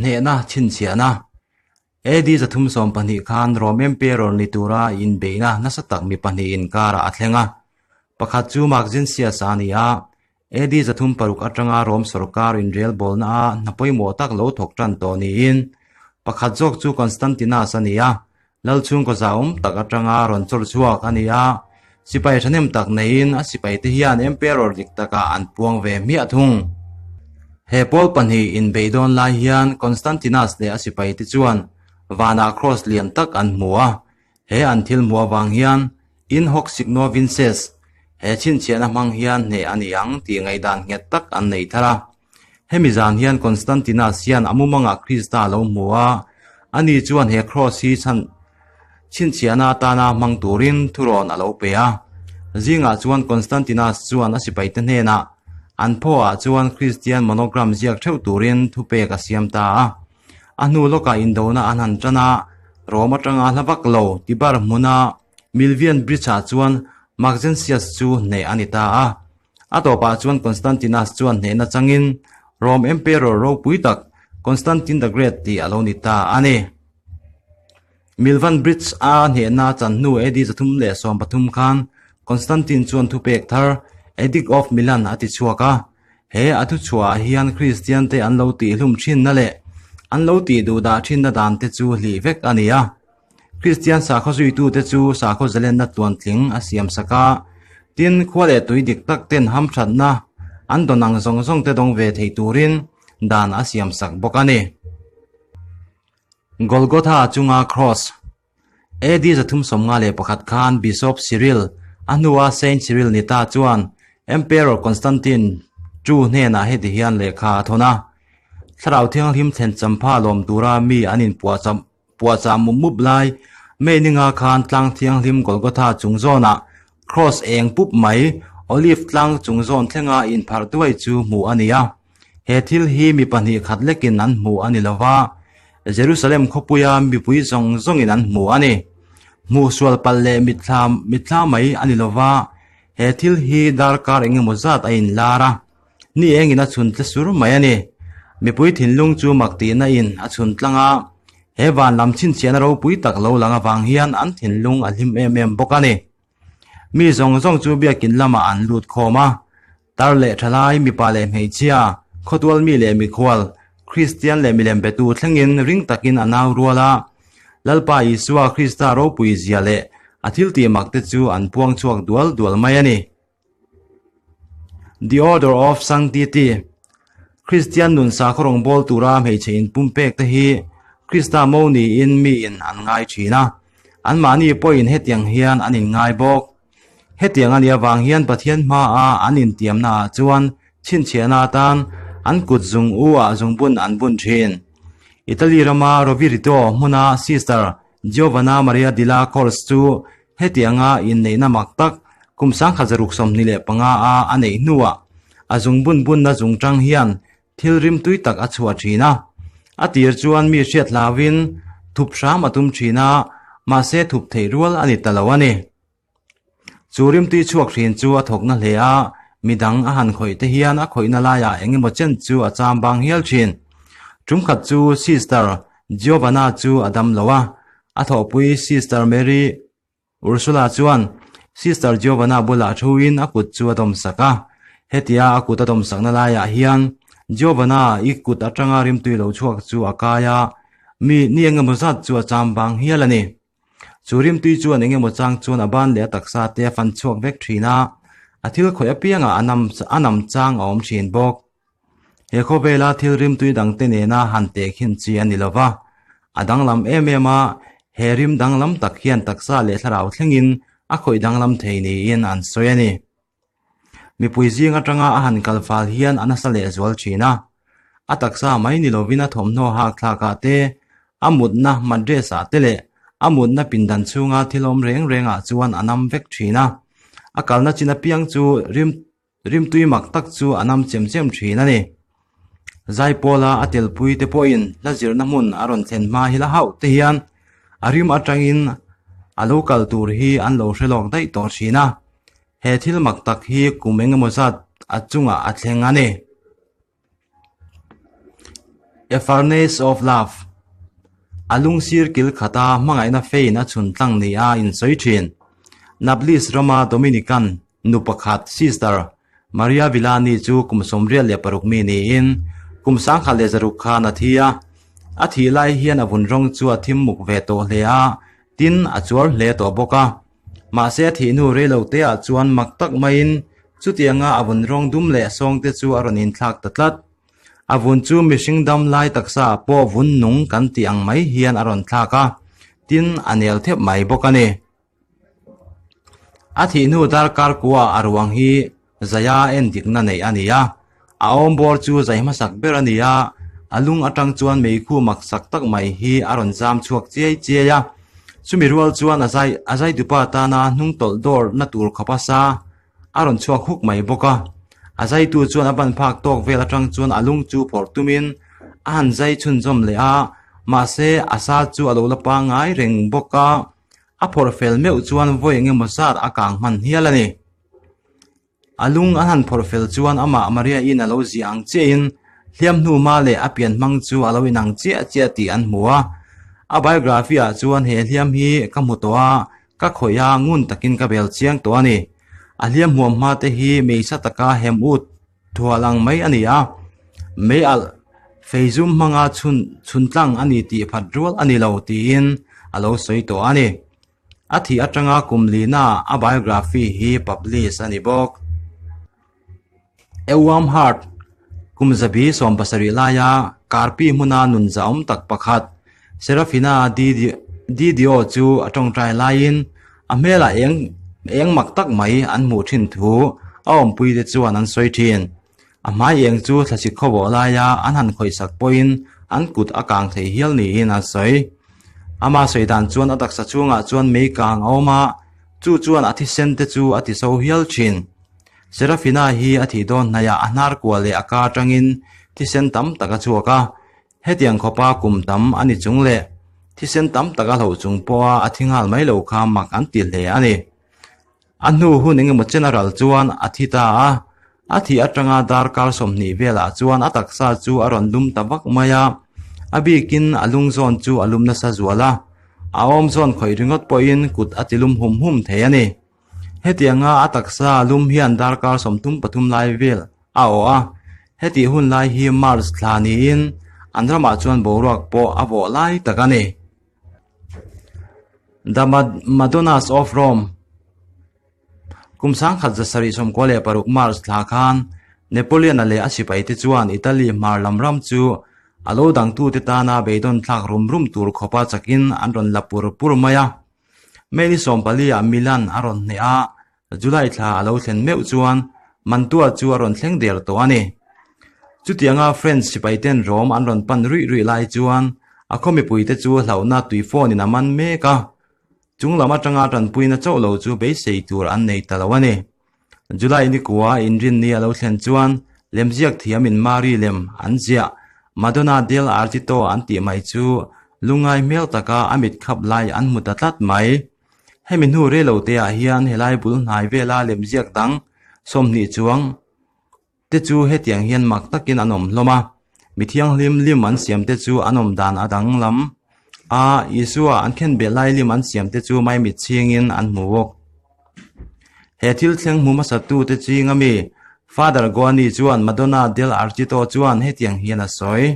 Hnehna chhinchhiahna AD 312 khan Rom Emperor ni tura inbeihna nasa tak mi pahnih inkarah a thleng a. Pakhat chu Maxentius a ni a, AD 36 atanga Rom sorkar inrelbawlna a hna pawimawh tak lo thawk tan tawh niin pakhat zawk chu Constantinus a ni a, Lal chhungkaw zahawm tak atanga rawn chawr chhuak a ni a, sipai thahnem tak neiin a sipaite hian Emperor dik takah an puang ve hmiah thung. He pawl pahnih inbeidawn lai hian Constantinus leh a sipaite chuan vanah cross lian tak an hmu a, he an thil hmuh avang hian In hoc signo vinces, he chhinchhiahna hmang hian hneh a ni ang tih ngaihdan nghet tak an nei thar a. Hemi zan hian Constantinus hian a mumangah Krista a lo hmu a, ani chuan he cross hi chhan chhinchhiahna atana hmang turin thurawn a lo pe a. Zingah chuan Constantinus chuan a sipaite hnenah an phawah chuan Kristian monogram ziak theuh turin thupek a siam ta a. A hnu lawkah indona an han tan a, Rome atanga hla vak lo Tiber hmuna Milvian Bridge-ah chuan Maxentius chu hneh a ni ta a. A tawpah chuan Constantinus chuan hnehna changin Rome Emperor ropui tak Constantine the Great tih a lo ni ta a ni. Milvan Bridge a hnehna chan hnu AD 313 khan Constantine chuan thupek thar Edict of Milan a ti chhuak a. He a thuchhuahah hian Kristian te an lo tihhlum thinna leh an lo tih duhdah thinna dan te chu hlih vek a ni a. Kristian sakhaw zuitute chu sakhaw zalenna tluantling a siam sak a, tin, khua leh tui dik tak ten hamthatna an dawn ang zawng zawng te dawng ve thei turin dan a siam sak bawk a ni. Golgotha chunga Cross AD 351 khan Bishop Cyril, a hnua Saint Cyril ni ta chuan Emperor Constantine ii hnenah heti hian lehkha a thawn a, Thlarau Thianghlim thlen champha lawm tura mi an inpuahchah Puahchah mup mup lai May ninga khan tlang thianghlim Golgotha chung zawnah Cross eng pup mai Olive tlang chung zawn thlenga inpharh duai chu hmuh a ni a. He thil hi mi pahnih khat lekin an hmuh a ni lo va, Jerusalem khawpuia mipui zawng zawngin an hmu a ni. Hmuh sual palh leh mitthla mitthla mai a ni lo va, he thil hi darkar engemaw zat a inlar a. Ni engin a chhun tle sur mai a ni. Mipui thinlung chu mak tihna in a chhun tlang a, he van lam chhinchhiahna ropui tak lo lang avang hian an thinlung a hlim em em bawk a ni. Mi zawng zawng chu biakin lamah an lut khawm a, tar leh thalai, mipa leh hmeichhia, khawtual mi leh mikhual, Kristian leh milem betu thlengin ring takin a nau rual a, Lalpa Isua Krista ropui zia leh a thiltih mak te chu an puang chhuak dual dual mai a ni. The Order of Sanctity, Kristian nun sakhaw rawngbâwl tura hmeichhe inpumpêkte hi Krista mo niin miin an ngai ṭhîn a, anmahni pawhin hetiang hian an inngai bawk. Hetiang a nih avâng hian Pathian hmaa an intiamnaah chuan chhinchhiahna atan an kut zung u-ah zungbun an bun ṭhîn. Italy rama Rovirito hmuna Sister Giovanna Maria della Corse chu Hetianga inneihna mak tak kum sangkhat zaruk 25 a a neih hnuah a zung bun bunna zung tang hian thil rim tui tak a chhuah thin a. A tir chuan mi hriat hlauhin thup hram a tum thin a, mahse thup theih rual a ni ta lo a ni. Chu rim tui chhuak thin chu a thawkna hle a, midang a han khawih te hian a khawihna laiah eng emaw chen chu a cham bang hial thin. Tum khat chu Sister Giovanna chu a dam lo a, A thawhpui Sister Mary Ursula chuan Sister Giovanna bulah thuin a kut chu a dawmsak a. Hetia a kut a dawmsakna laiah hian Giovanna i kut atanga rimtui lo chhuak chu a kai a, mi ni engemaw zat chu a cham vang hial a ni. Chu rimtui chuan engemaw chang chuan a ban leh a taksa te a fan chhuak vek thin a, a thil khawih apiangah a nam a nam chang a awm thin bawk. He khawvela thil rimtui dangte nena han tehkhin chi a ni lo va, a danglam em em a, he rim danglam tak hian taksa leh thlarau thlengin a khawih danglam thei niin an sawi a ni. Mipui zing atanga a han kal fal hian a nasa lehzual thin a, a taksa mai ni lovin a thawmhnaw hak thlakah te, a mutna mattress ah te leh a mutna pindan chhunga thil awm reng rengah chuan a nam vek thin a, a kalna chin apiang chu rim Rimtui mak tak chu a nam chem chem thin a ni. Zaipawla a telpui te pawhin hla zirna hmun a rawn thlen hma hi la hauh te hian a rim atangin a lo kal tur hi an lo hre lawk daih tawh thin a. He thil mak tak hi kum engemaw zat a chungah a thleng a ni. A Furnace of Love, A lung sir kil khata hmangaihna fein a chhun tlang nia insawi thin. Naples rama Dominican nu pakhat Sister Maria Villani chu kum 86 mi niin kum 1006 khan a thi a. A thih lai hian a vun rawng chu a thim muk ve tawh hle a, tin a chuar hle tawh bawk a. Mahse a thih hnu rei lo te ah chuan mak tak maiin chutianga a vun rawng dum leh sawng te chu a rawn inthlak ta tlat. A vun chu mihring dam lai taksa ah pawh vun nung kan tih ang mai hian a rawn thlak a, tin a nel thep mai bawk a ni. A thih hnu darkar kua a ruang hi zaia en dikna neih a ni a, a awm bawr chu zai hmasak ber a ni a, a lung atang chuan meikhu mak sak tak mai hi a rawn zam chhuak chiai chiai a, chumi rual chuan a zai a zai dupa tana hnung tawlh dawr na tur khawp a sa a rawn chhuak huk mai bawk a, a zaitu chuan a ban phak tawk vel atang chuan a lung chu phawrh tumin a han zai chhunzawm leh a, mahse a sa chu a lo la pangngai reng bawk a, a phawrh fel meuh chuan vawi eng emaw zat a kang hman hial a ni. A lung an han phawrh fel chuan amah Maria in a lo ziah ang chiahin hliam hnu hma leh a pian hmang chu a lo inang chiah chiah tih an hmu a. A biography ah chuan he hliam hi ka hmu tawh a, ka khawih a ngun takin ka bel chiang tawh a ni. A hliam huam hma te hi meisa taka hem ut thual ang mai a ni a, mei alh fei zum hmanga chhun chhun tlang a ni tih phat rual a ni lo tiin a lo sawi tawh a ni. A thih atanga kum lina a biography hi publish a ni bawk. A Warm Heart, Kum zabi 70 laia Karpi hmuna nun zahawm tak pakhat Serafina Didio chu a tawngtai laiin a hmelah eng eng mak tak mai an hmuh thin thu a awmpuite chuan an sawi thin. A hmai eng chu thlachik khawvawh laia an han khawihsak pawhin an kut a kang thei hial niin an sawi. Ama sawi dan chuan a taksa chhungah chuan mei kang a awm a, chu chuan a thisen te chu a tiso hial thin. Serafina hi a thih dawn hnaihah a hnar kua leh a ka atangin thisen tam tak a chhuak a, hetiang khawpa kum tam a ni chung leh thisen tam tak a hloh chung pawha a thi nghal mai lo kha mak an ti hle a ni. A hnu hun engemaw chen a ral chuan a thi ta a, a thih atanga darkar 20 velah chuan a taksa chu a rawn lum ta vak mai a, a bikin a lung zawn chu a lum nasa zual a, a awm zawn khawih ringawt pawhin kut a ti lum hum hum thei a ni. Hetianga a taksa lum hian darkar 33 lai vel a awh a, hetih hun lai hi March thla niin an ramah chuan boruak pawh a vawh lai tak a ni. The Madonnas of Rome Kum 1796 March thla khan Napoleon-a leh a sipaite chuan Italy hmar lam ram chu a lo dangtute tana beidawn thlak rum rum tur khawpa chakin an rawn la pur pur mai a. May ni 14 ah Milan a rawn hneh a, July thla a lo thlen meuh chuan Mantua chu a rawn thleng der tawh a ni. Chutianga French sipaiten Rome an rawn pan ruih ruih lai chuan a khaw mipuite chu hlauhna tui phone in a man mek a, chung lam atanga tanpuina chauh lo chu beisei tur an nei ta lo a ni. July ni kua inrinni a lo thlen chuan lemziak thiamin Mari lem an ziah Madonna del Argito an tih mai chu lungngai hmel taka a mit khap lai an hmu ta tlat mai. Hemi hnu rei lo te ah hian helai bul hnai vela lemziak dang 20 chuang te chu hetiang hian mak takin an awm hlawm a, mi thianghlim lim an siam te chu an awm dan a dang lam a, Isua an khen beh lai lim an siam te chu maimit chhingin an hmu bawk. He thil thleng hmu hmasa tu te ching ami Father Goani chuan Madonna del Argito chuan hetiang hian a sawi.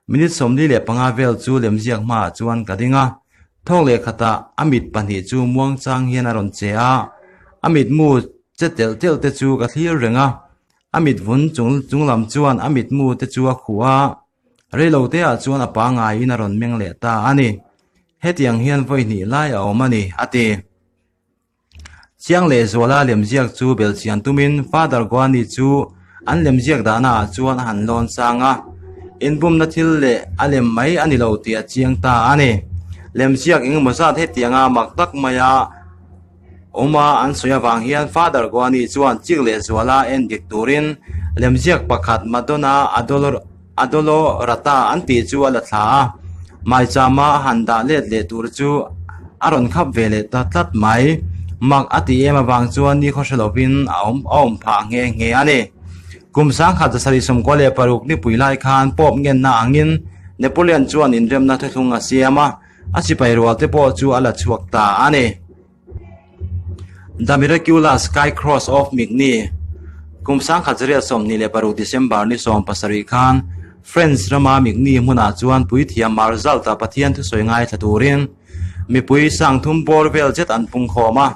Minute 45 vel chu lemziak hmaah chuan ka ding a, thawk leh khatah a mit pahnih chu muang chang hian a rawn che a, a mit mu che telh telh te chu ka thlir reng a, a mit vun chung chung lam chuan a mit mu te chu a khuh a, reilo te ah chuan a pangaiin a rawn meng leh ta a ni. Hetiang hian vawi hnih lai a awm a ni, a ti. Chiang leh Zuala lemziak chu belchian tumin Father Goani chu an lemziak dahna ah chuan a han lawn sang a, inbumna thil leh a lem mai a ni lo tih a chiang ta a ni. Lemziak engemaw zat hetianga mak tak maia awm a an sawi avang hian Father Goani chuan chik leh Zuala en dik turin lemziak pakhat Madonna Addolorata an tih chu a la thla a, maichama a han dah let leh tur chu a rawn khap ve leh ta tlat mai. Mak a ti em avang chuan ni khaw hre lovin a awm a awm phah nghe nghe a ni. Kum 1796 nipui lai khan Pope ngenna angin Napoleon chuan inremna thuthlung a siam a, a sipai rual te pawh chu a la chhuak ta a ni. The Miraculous Sky Cross of Migny Kum 1826 December ni 17 khan French rama Migny hmunah chuan puithiam Marzalta Pathian thusawi ngaithla turin mipui sangthum bawr vel zet an pungkhawm a.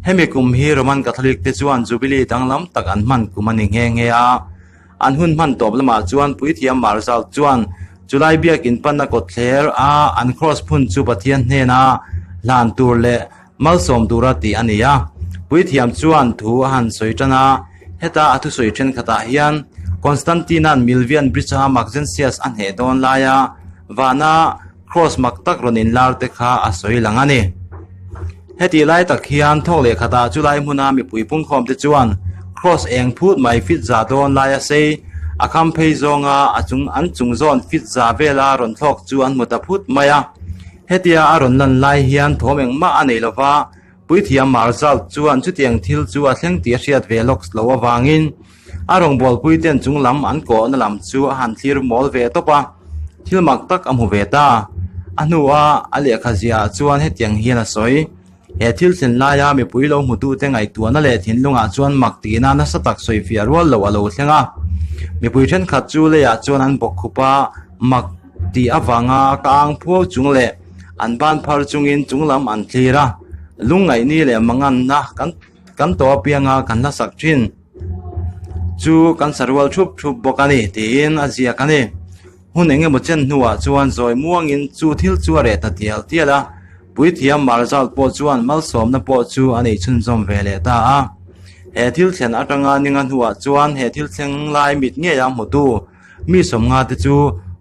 Hemi kum hi Roman Catholic te chuan Jubilee danglam tak an hman kum a ni nghe nghe a. An hun hman tawp lamah chuan Puithiam Marzalt chuan chulai biakin panna kawtthler a an cross phun chu Pathian hnena hlan tur leh malsawm tura tih a ni a. Puithiam chuan thu a han sawi tan a, heta a thusawi thenkhatah hian Constantine-a'n Milvian Bridge-a Maxentius a hneh dawn laia vana Cross mak tak rawn inlar te kha a sawi lang a ni. Heti lai tak hian thawk leh khatah chulai hmuna mipui pungkhawm te chuan cross eng phut mai fit za dawn lai a sei, a kham phei zawnga a chung an chung zawn fit za vela rawn thlawk chu an hmu ta phut mai a. Hetia a rawn lan lai hian thawm engmah a nei lova, Puithiam Marzalt chuan chutiang thil chu a thleng tih a hriat ve lawk lo avangin A rawngbawlpui ten chung lam an kawhna lam chu a han thlir mawl ve tawp a, thil mak tak a hmu ve ta. A hnua a lehkha ziahah chuan hetiang hian a sawi, He thil thlen laia mipui lo hmutute ngaihtuahna leh thinlungah chuan mak tihna nasa tak sawifiah rual loh a lo thleng a. Mipui thenkhat chu leiah chuan an bawk khup a, mak tih avanga ka ang phuau chung leh an ban phar chungin chung lam an thlir a, lungngaihni leh manganna kan kan tawh apianga kan hlasak thin. Chu kan sarual thup thup bawk a ni tiin a ziak a ni. Hun eng emaw chen hnuah chuan zawi muangin chu thil chu a reh ta tial tial a, puithiam Marzalt pawh chuan malsawmna pawh chu a nei chhunzawm ve leh ta a. He thil thlen atanga ninga hnuah chuan he thil thleng lai mit ngeia hmutu mi sawmnga te chu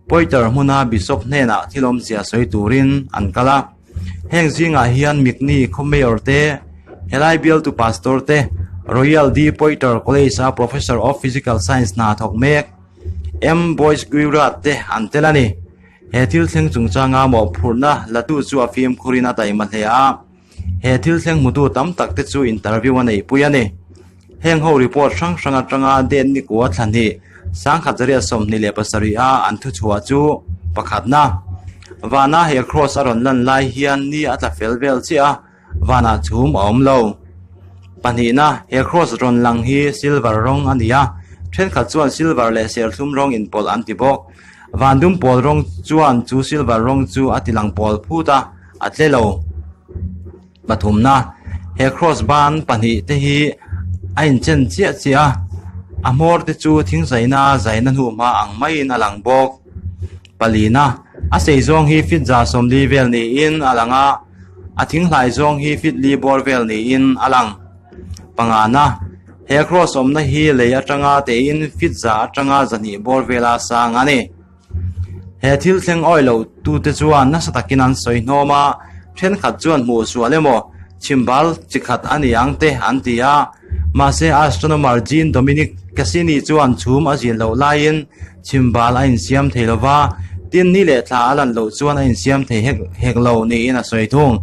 Poiter hmuna Bishop hnenah thil awmzia sawi turin an kal a. Heng zingah hian Mikni khaw Mayor te, helai bialtu Pastor te, Royal D. Poiter College-a Professor of Physical Science hna thawk mek M. Boyce Guirat te an tel a ni. He thil thleng chungchanga mawhphurhna latu chu a fimkhurin a taima hle a, he thil thleng hmutu tam tak te chu interview a neihpui a ni. Heng ho report hrang hrang atanga date ni kua thla hnih 1927 a an thuchhuah chu pakhatna vana he cross a rawn lan lai hian ni a tla fel vel chiah a, vanah chhum a awm lo. Pahnihna, he cross rawn lang hi silver rawng a ni a, thenkhat chuan silver leh serthlum rawng inpawlh an ti bawk. Van dum pawl rawng chuan chu silver rawng chu a ti lang pawl phut a, a tle lo. Pathumna, he cross ban pahnih te hi a inchen chiah chiah a, a hmawr te chu thing zaina zaina hnuhma ang maiin a lang bawk. Palina, a sei zawng hi feet za sawmli vel niin a lang a, a thing hlai zawng hi feet li bawr vel niin a lang. Pangana, he cross awmna hi lei atanga tein feet za atanga zahnih bawr vela sang a ni. He thil thleng awi lo tute chuan nasa takin an sawi hnawm a, thenkhat chuan hmuh sual emaw chhimbal chi khat a ni ang te an ti a. Mahse astronomer Jean Dominique Cassini chuan chhum a zin loh laiin chhimbal a insiam thei lo va, tin ni leh thla a lan loh chuan a insiam thei hek hek lo niin a sawi thung.